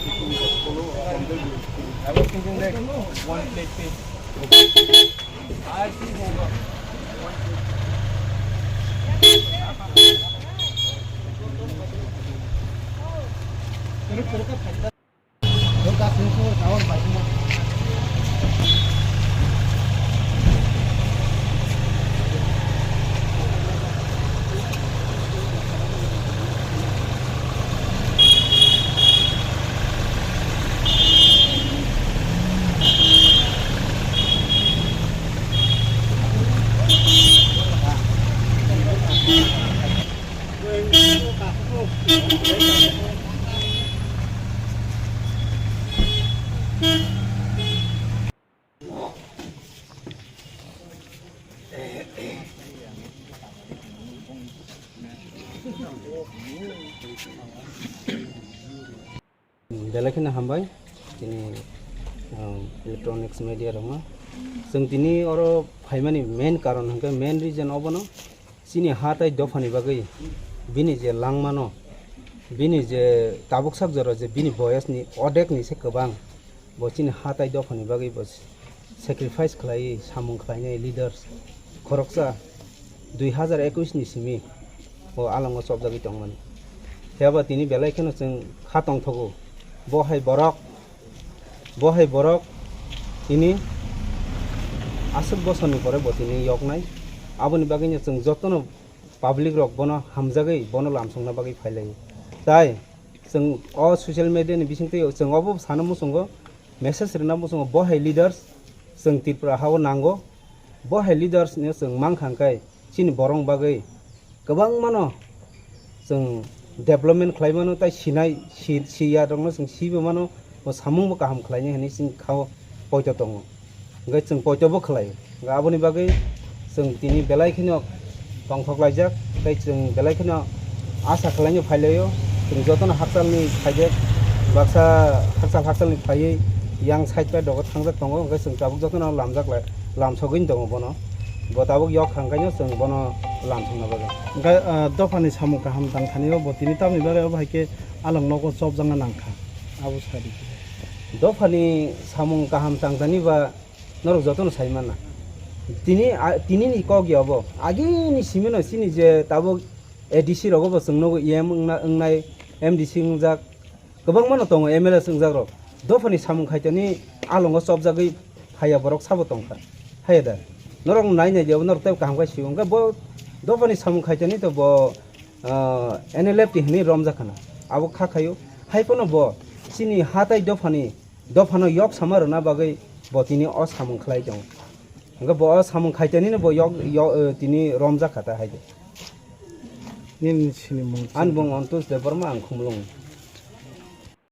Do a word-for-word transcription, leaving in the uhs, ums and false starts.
I was thinking that one plate pay. Belai kheno hambai tini, um, electronics media rokno. Chwng tini oro phaimani main karon hwnkhe, main reason obono, chini ha tai dophani bagwi bini je langmano, bini je tabuk sak jora je bini boyosni odekni se kwbang, bo chini ha tai dophani bagwi bo sacrifice khlaiwi samung khlainai leaders khoroksa dui hazar ekwis ni simi o alongo chopjagwi tongmani. Phiya ba tini belai kheno chwng kha tongthogo. Bo hai borok, bo hai borok tini aswk bosorni pore bo tini yoknai. Aboni bagwino chwng jotono public rok bono hamjagwi bono lamsokna bagwi phailaio. Tai chwng o social media ni bisingtwi chwng obo sana muchungo, message rwna muchungo, bo hai leaders chwng Tripura hao nango. Bo hai leaders no chwng mankha hwnkhe chini borok bagwi kwbangmano chwng development khlai mano, tai sinai si, siya rokno chwng sibo mano, bo samung bo kaham khlainai hinwi chwng khao poito tongo. Hwnkhe chwng poito bo khlai. Hwnkhe aboni bagwi chwng tini belai kheno tongthok laijak, tei chwng belai kheno asa khlaino phailaio. Chwng jotono hakchalni phaide, baksa hakchal hakchalni phaiwi yang side bai dogo thangjak tongo, hwnkhe chwng tabuk jotono lamjak lai, lamsogwini tongo bono. Bo tabuk yok kha, hwnkhe chwng bono lamsokna bagwi. Hwnkhe, ah, dophani samung kaham tangthani o bo tini tamni bagwi obo hai khe along nogo chopjakna nangkha. Abo sadi. Dophani samung kaham tangthani ba norok jotono sai mana. Tini, a, tini ni kok ya bo. Agini simino chini je tabuk A D C rogo bo chwng nogo E M wngna, wngnai, M D C wngjak. Kwbangma no tongo M L A wngjak rok. Dophani samung khaitani alongo chopjagwi phaiya borok sabo tongkha. Haiya da. Norok nai nai je norok tei kaham khai sio. Hwnkhe bo dophani samung khaitani to bo, ah, N L F T hinwi romjak khana. Abo kha khaio. Hai phano bo chini ha tai dophani dophano yok sama rwna bagwi bo tini o samung khlai tongo. Hwnkhe bo o samung khaitani no bo yok, yok, eh, tini romjak kha ta hai de. Nini sinimung. Ani bung Antosh Debbarma, ang Khumulwng.